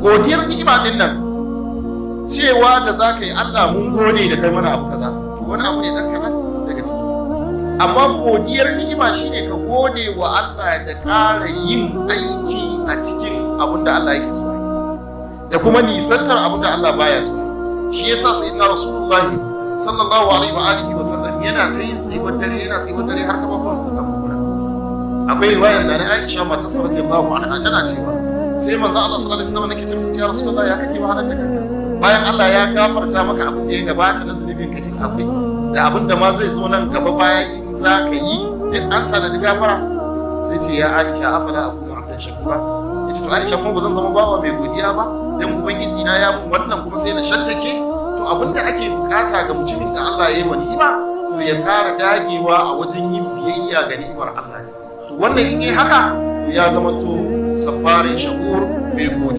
Godiyar ni'ima din nan, cewa da za ka yi, "Allah, mun gode da kai mana abu kaza," to wani abu ne dan kaɗan daga ciki. Amma godiyar ni'ima shine ka gode wa Allah da ƙara yin aiki a cikin abin da Allah yake so da kuma nisantar abin da Allah baya so. Shi yasa Sayyidina Rasulullahi sallallahu alaihi wa alihi wa sallam yana ta yin tsayuwar dare, yana tsayuwar dare har kafafuwansa suka kumbura. Akwai riwayar da na Aisha matarsa radiyallahu anha tana cewa, sai manzo Allah sallallahu alaihi wasallam nake ce masa, "Ya Rasulullahi, ya kake wahalar da kanka bayan Allah ya gafarta maka abin da ya gabata na zunubin ka in akwai, da abin da ma zai zo nan gaba bayan in za ka yi, duk an tanadi gafara?" Sai ce, "Ya Aisha, afala akunu abdan shakura?" Yace, "To Aisha, kuma ba zan zama bawa mai godiya ba? Dan Ubangiji na ya mun wannan kuma sai na shantake?" To abin da ake bukata ga mutumin da Allah ya yi wa ni'ima, to ya kara dagewa a wajen yin biyayya ga ni'imar Allah ne. To wannan in yi haka, to ya zama to sabbarin shakur, mai godiya.